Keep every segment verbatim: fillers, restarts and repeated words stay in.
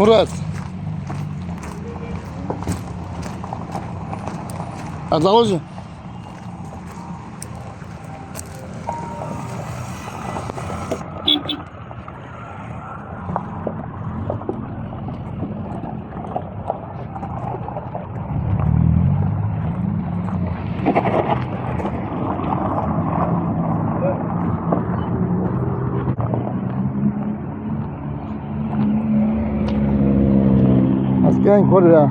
Брат. Отложи. Аз кхайна корваь.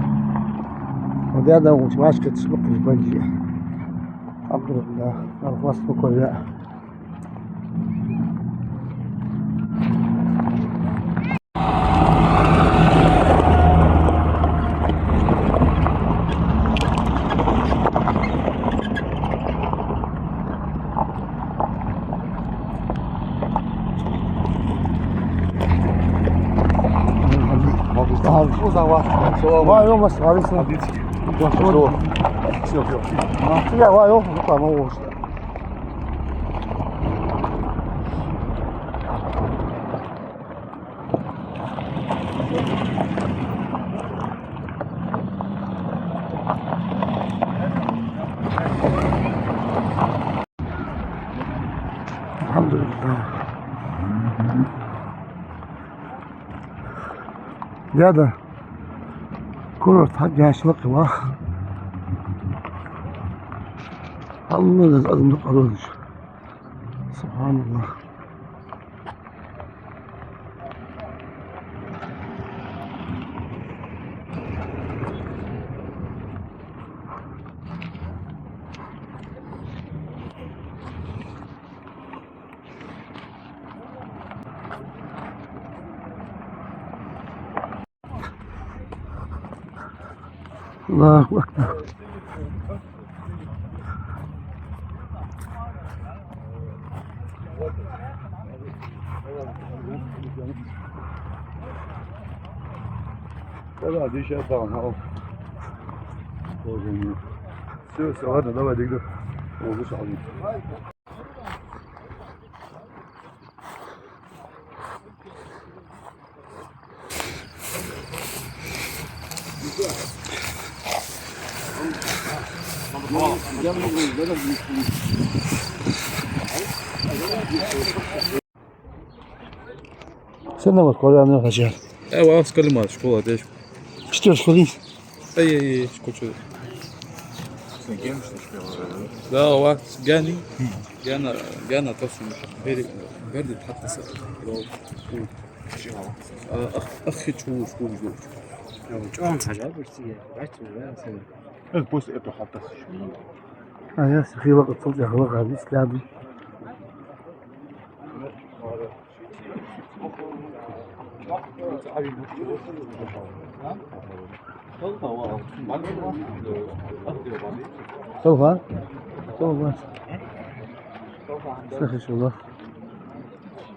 Ва даьда, вац ваьшка цхьаккха баьнжа. Алхьамдулиллахь, Аллахӏ васт ма корваь. Ва, йо, мас, ва, алейкум. Всё, всё. Всё, всё. А, всё, ва, йо, ну, по-моему, что. Алхьамдулиллахь. Даьда, курорт хьагӀ яхаш лакхе вах. Аллахӏ, из адам дукха хьалозаш. Субханаллахӏ. Аллахӏу акбар. Давай, дыши там, ау. Всё, всё, ладно, давай, дигда. О, вышел. Сенна ва хьо, Калимат, хьажа? Э, ва, с Калимат школа деш. Четвёртый школа деш? Ай, ай, ай, школа чу. Да, ва, Гени. Гена, Гена, то сум. Бери, бери, хатта са. А, ах, ах, хи чу, школа чу. Чон хьажа, бирсиге. Бачу, да, сен. Э, после этого хатта. А я схила, отцом я хила, хадис, ляду. Салфа? Салфа. Сахи шула.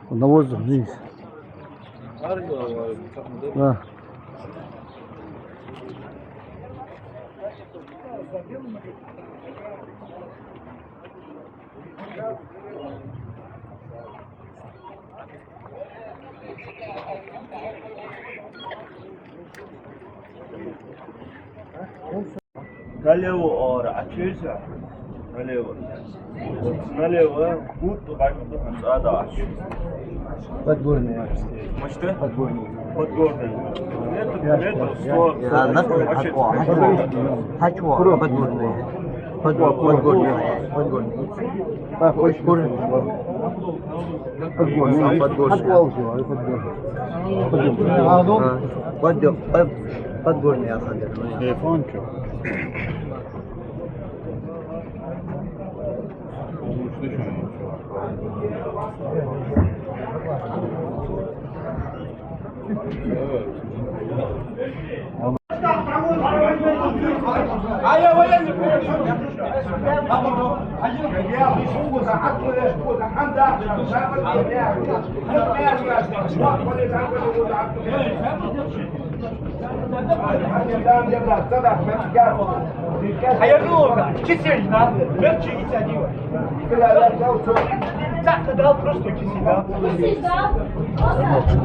На воздух вниз. Да. Налево ора, а чё это? Налево. Налево, будто так, будто там сада. Подгорная. Мачта? Подгорная. Подгорная. Метр, метр сто. А, нахуй, хачо, хачо. Хачо, подгорная. Подгор-, подгорная. Подгорная. А, хочешь? Подгорный. Подгорный. Подгорный. А, подгор-, под-, подгорный, я хотел. Телефон чё? Хьаярну, чисел, да? Мерчи ица дива. Так, да, просто чисел, да? Чисел, да? Просто.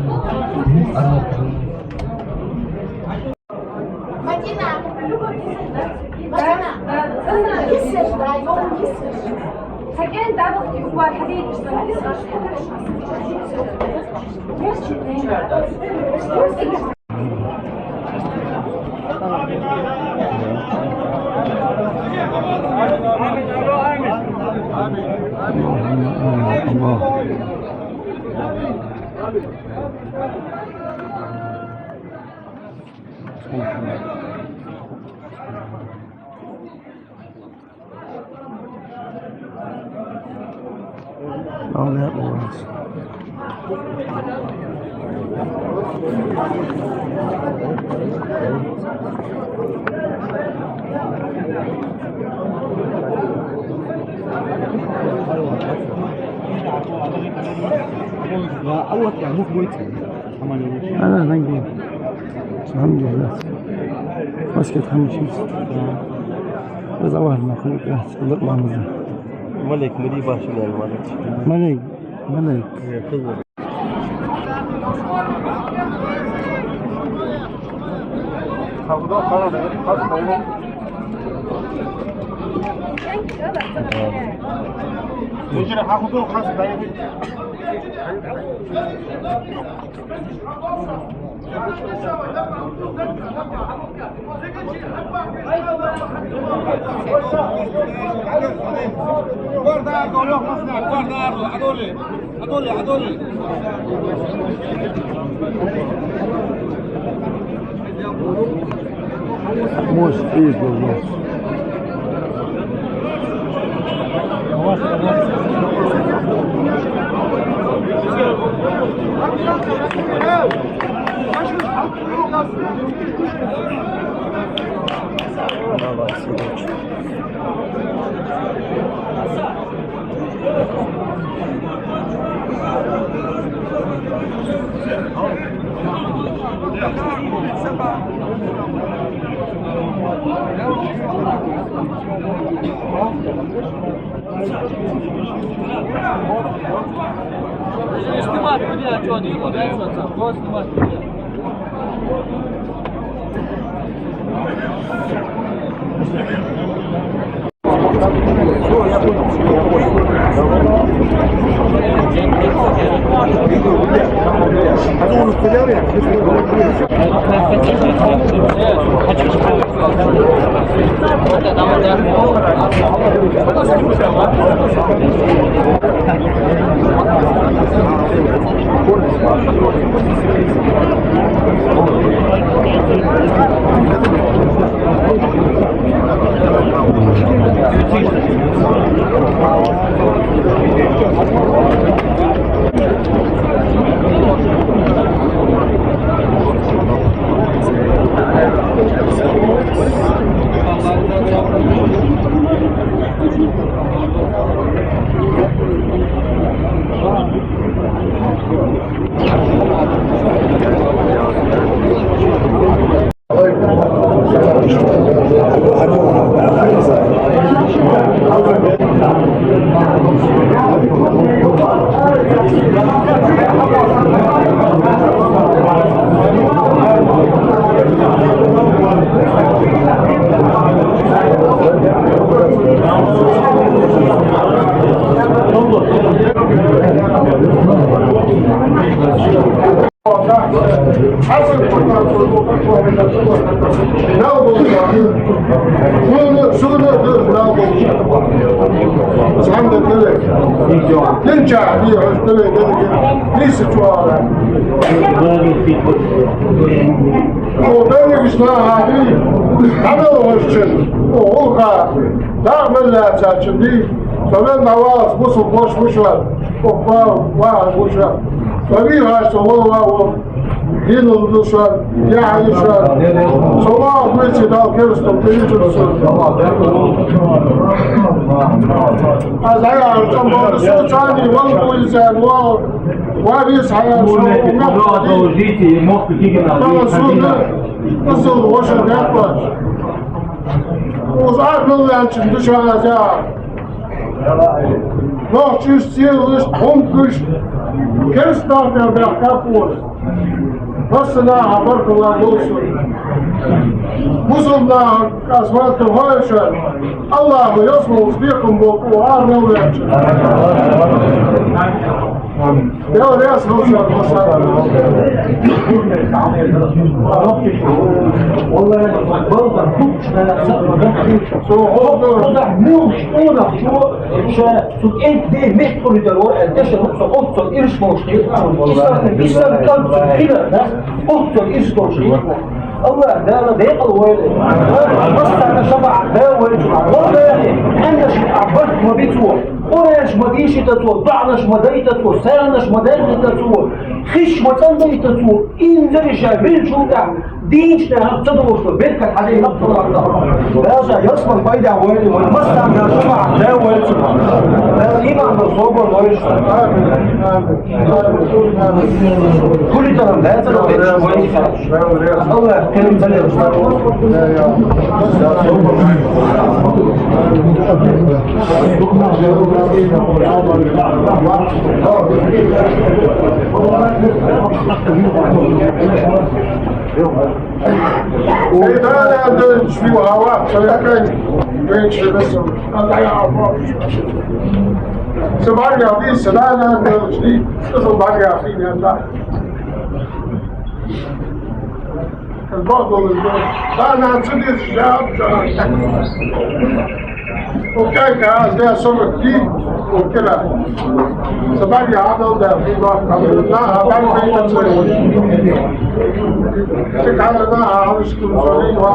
All that was. أنا نجي. الحمد لله. بس كده خمسين. إذا واحد ما خلق راح تقول ما مزال. ملك، مدي باشا، ملك. ملك، ملك. Может, и было. Со вен дӀаваллалца бусалба воша ва шоана, укх бала вахар ва шоана. Со вийхача со вала ва вон, динал ду шоана, яхьа ю шоана. Со вала веце Дала керастал тӀаийцар сона. Аз хьаяхар цӀа бала, со царний вала вуйцар вала, ва вес хьаяхар со вала. Продолжите, и мог какие-то. Дала сона, иззал воша даккхаш. Укхаза аргӀал ваьнначун ду шоана аз яхар. Нохчашца, селашца, хӀуманашца кераста нах мел баьхкаб укхаза. Массанахьа баркал луш. Бусалба наха, аз баркал хой шоана. АллахӀа ялсмалца бекхам болба укх ара мел ваьчоа. Даьла раьза хилва шоана, массанахьа. Цу кӀентий метта хуьлуьйтар вар аьлча, дешар ву со, оццул ирс волуш хилар. Иштта, иштта кӀант цун хилар, да? Оццул ирс волуш хилар. АллахӀ Дала декъала войла. Массарна шафаӀат Дала войла. Валлахьи, хьаннаш а барт ма би цо. Къуръанаш ма дийшийта цо, доӀанаш ма дайта цо, сагӀанаш ма даьннийта цо, хиш ма цӀандайта цо, инзаре ша велчул тӀехьа дийнача наьха ца долуш беркат хьаде, Дала ша ялсмала пайда войла, вай массарна шафаӀат Дала войла. Дала иман, собар войла. Амин. Амин. Амин. Амин. Хулитарам дац, АллахӀ кхерам ца лелаш. Шайтан аьнна долча вий хьава, со яккхай, венча весел. Ца бӀаргагӀа дий, шайтан аьнна долча вий, со бӀаргагӀа хий аьнна. Аз бакъдолаш да. Дана ца дезаш да, аб жа. Окей, аз да, со ма ди, окей, да. Са бӀаргагӀа Ӏадал да, на, а бӀаргагӀа ца. Цу кхана на, а, алаш кун сори, ва.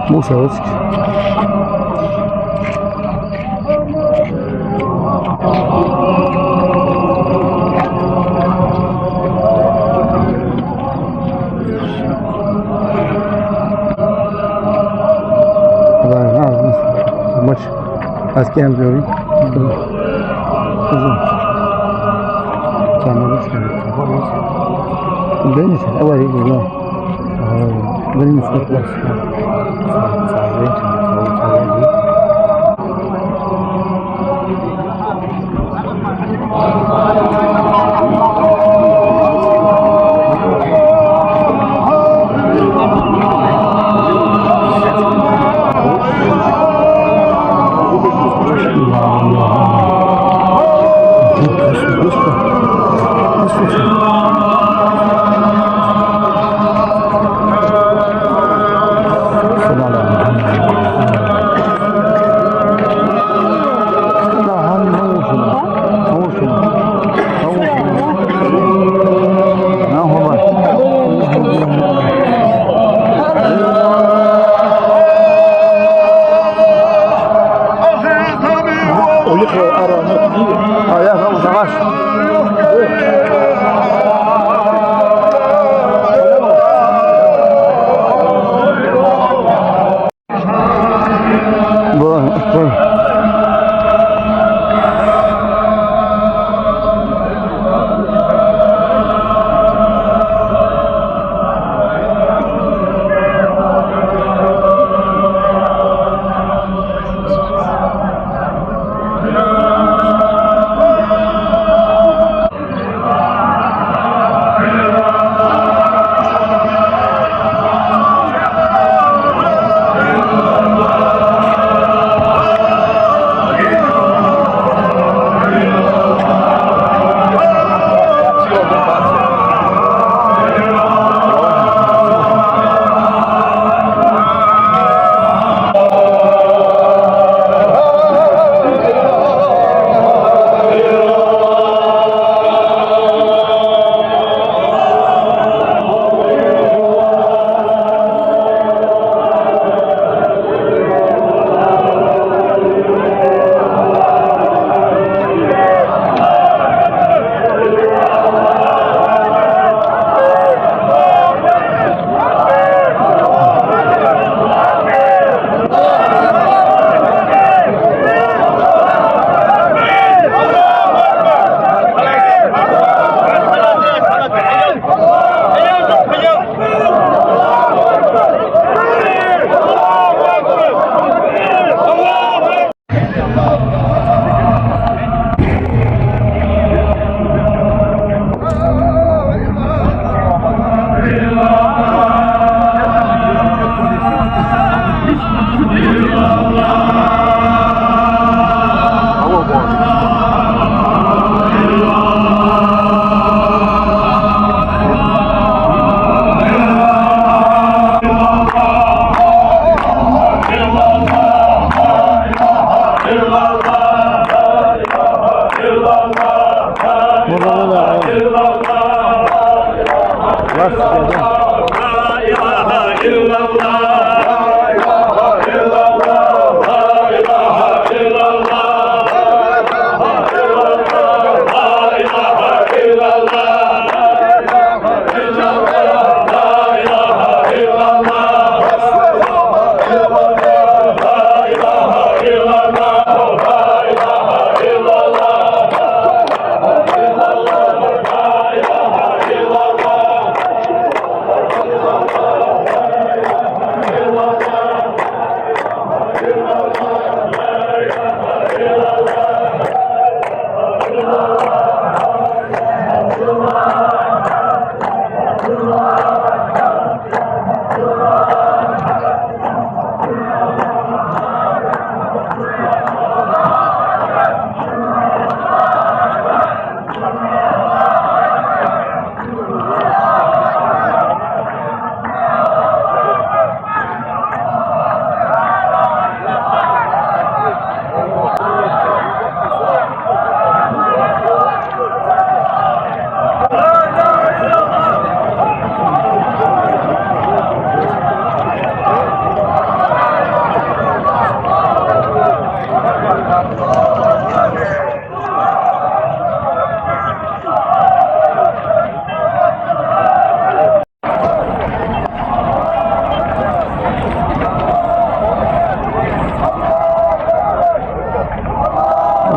Муса вацки. Ладно, ладно. Больше. Аз кем говорю? Там, да, не знаю. Авария была. А, да, не знаю.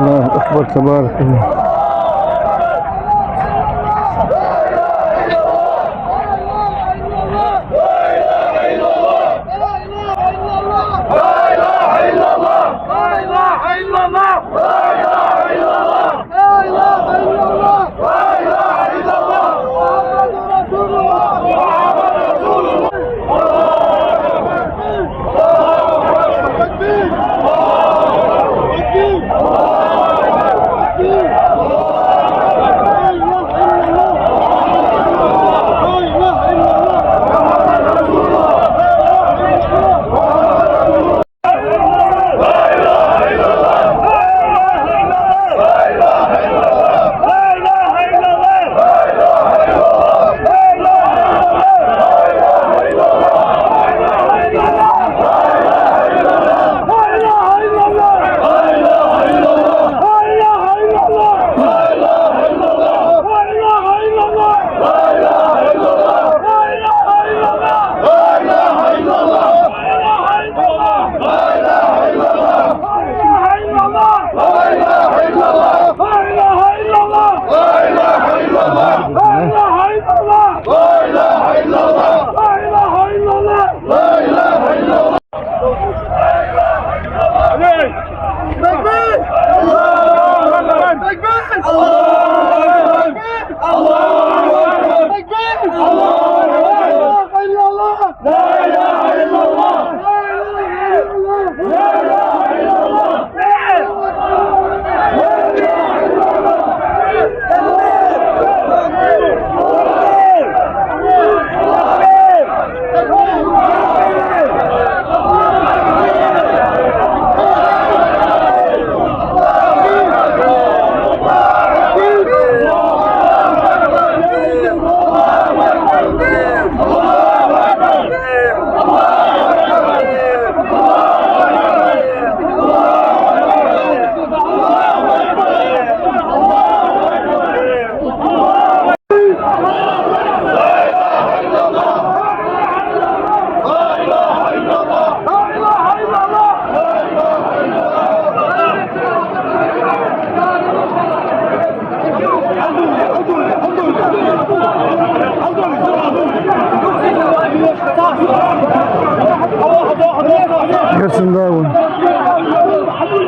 الله أكبر، تبارك الله.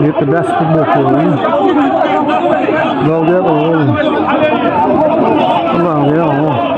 Итт баьс футболка йолаш. Дала декъала волва. Аллахӏа декъала волва.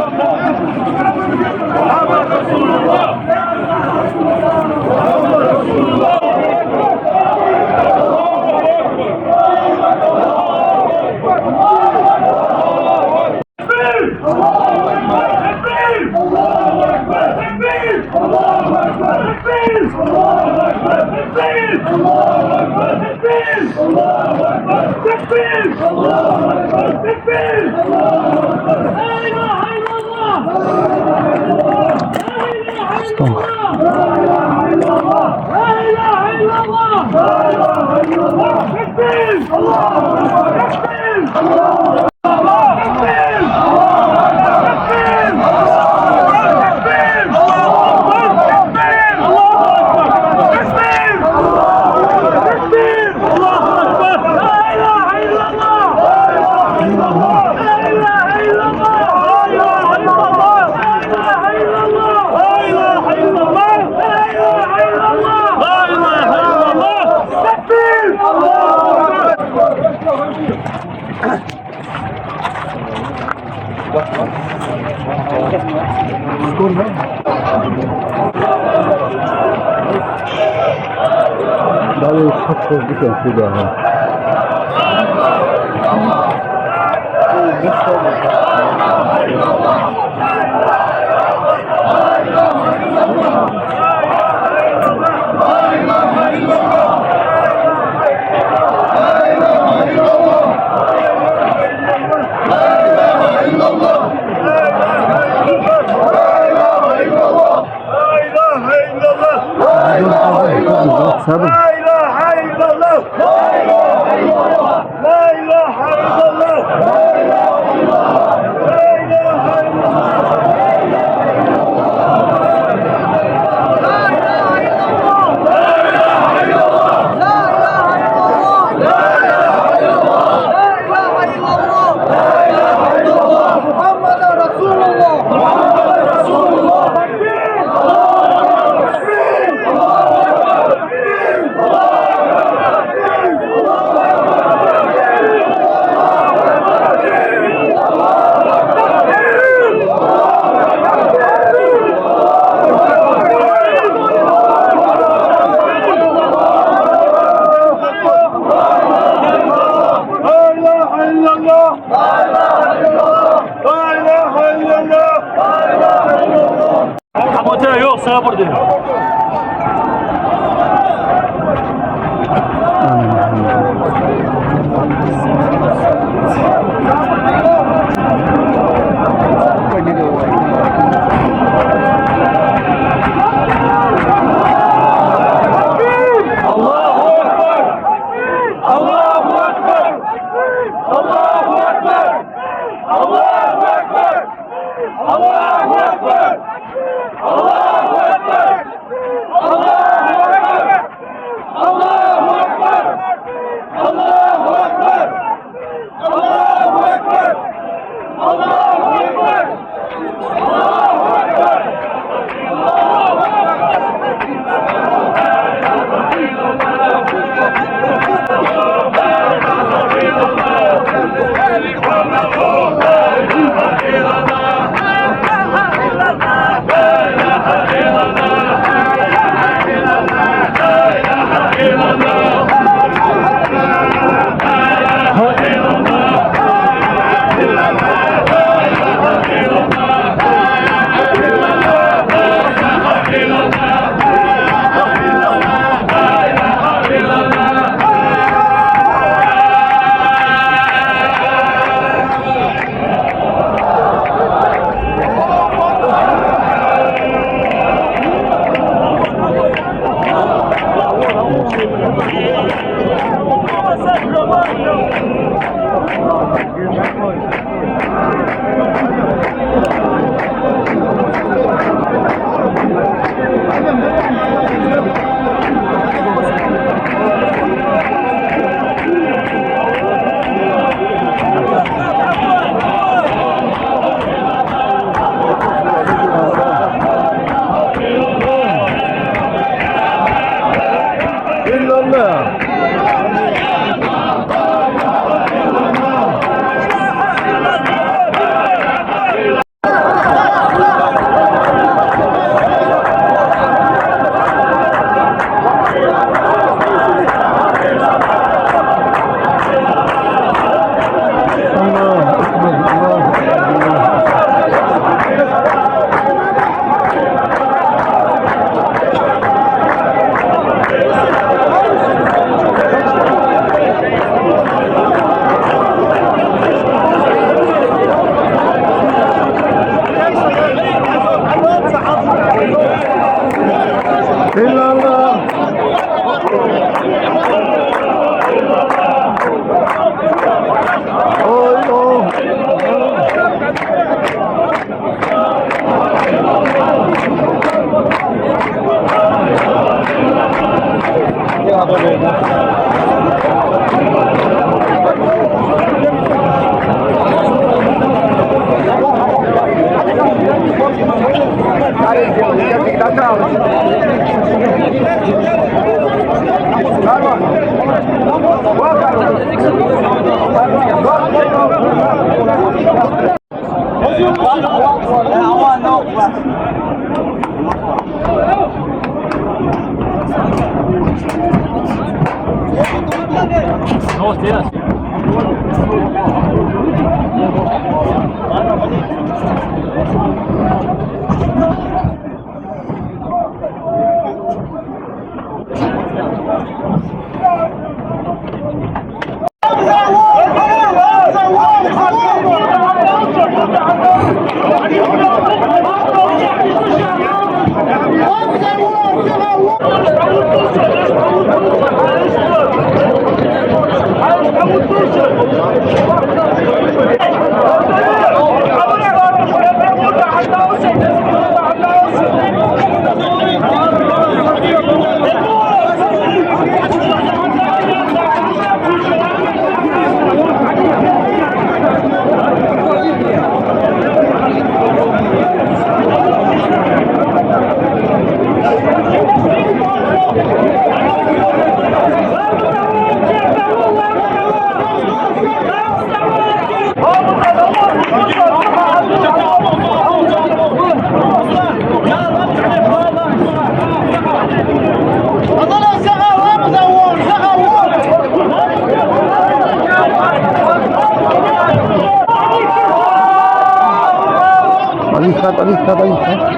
Алиса, Алиса, Алиса.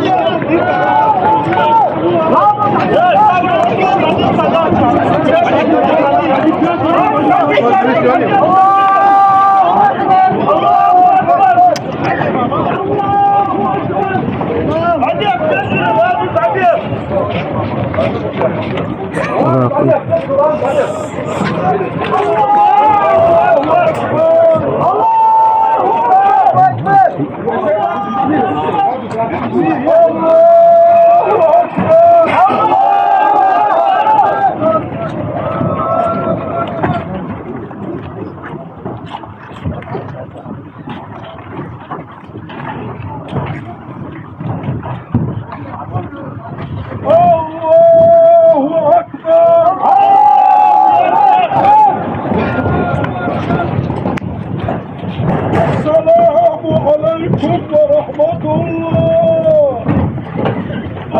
الله أكبر. السلام عليكم ورحمة الله.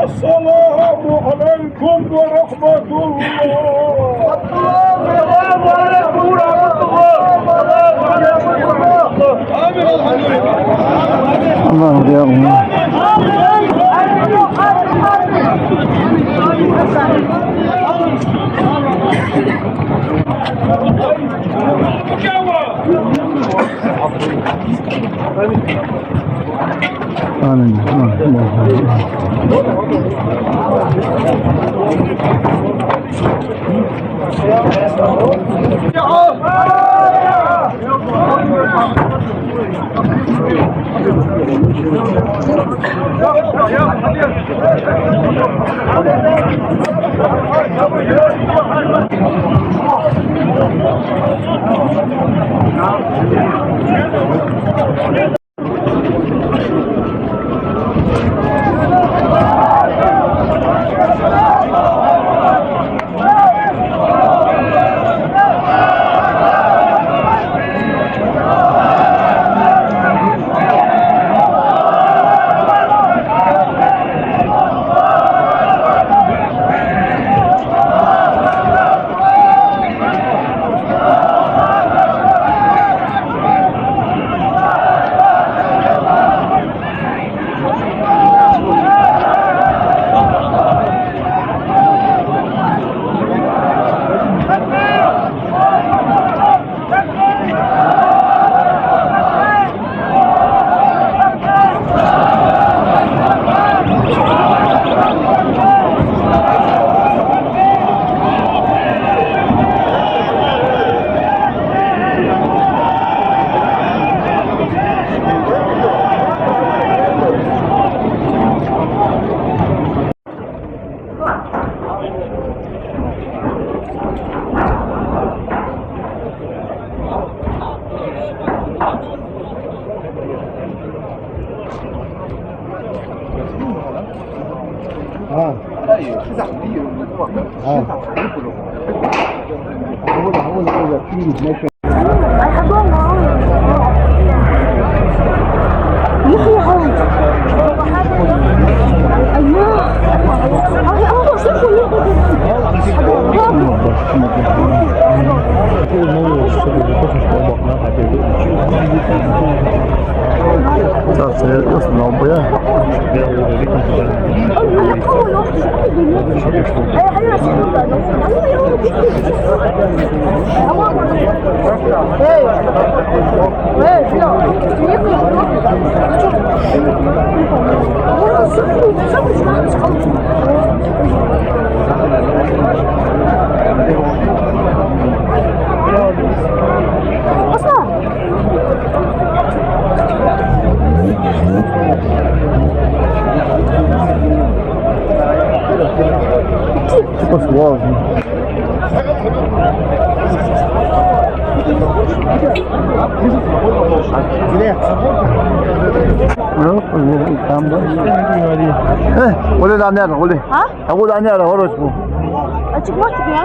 السلام عليكم ورحمة الله. السلام عليكم ورحمة الله. الله يا الله. آمين. آمين. آه. آه. هو ده، هو ده، هو ده. Так, це я основне, бо я. Типа сложно. Ну, там, да. Э, оли, да, наверное, оли. А? А вот они, да, хорошо. А чего тебе?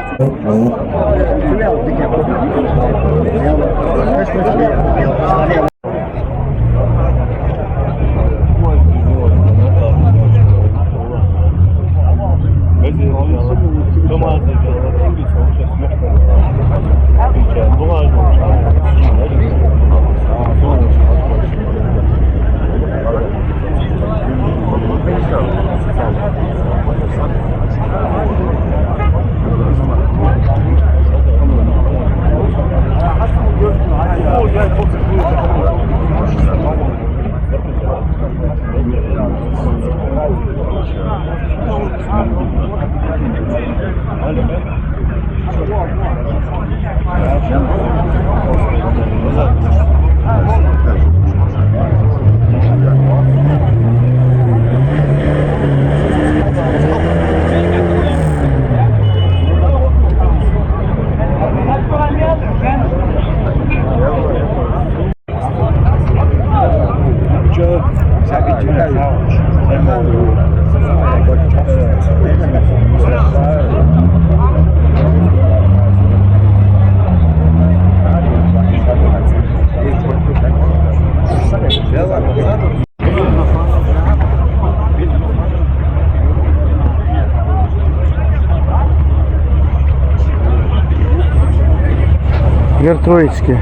Герд Троицкий.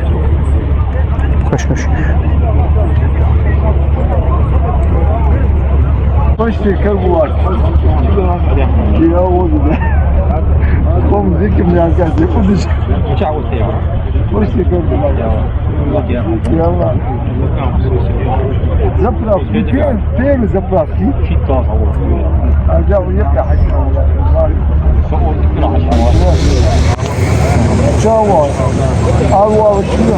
Хош, хош. Почти как у вас. Я вот, да. Помню, диким я взял, я будешь. Почти как у вас. Я ладно. Заправки. Пе-, первый заправки. А я уехал. Чего? А у вас чего?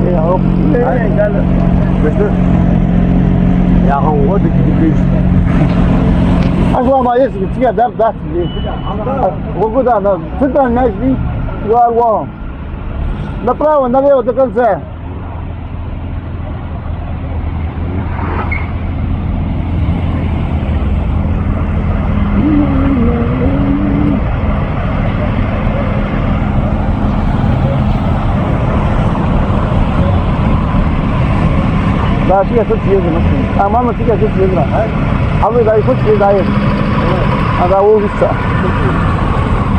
Е, хӀо. Е, гала. Беслу. Я хӀо, вот эти дебриш. Аз ла ма ес, цига дар дац. Гугуда на центральный наш день. Вар вар. Направо, налево до конца. Да, сейчас тут съезжу, машина. А мама сейчас тут съездила. А вы да, и тут съезжает. А да, улица.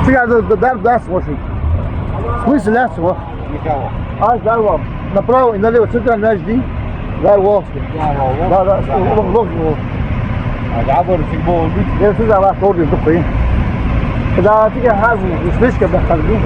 Сейчас да, да, да, слушай. В смысле, да, слушай? Никого. А, да, вам. Направо и налево, центральный наш день. Да, вот. Да, вот, вот. Да, да, да, вот, вот, вот. А, да, вот, футбол бит. Я сюда вас тоже духи. Да, ты я хазу, слишком да хазу.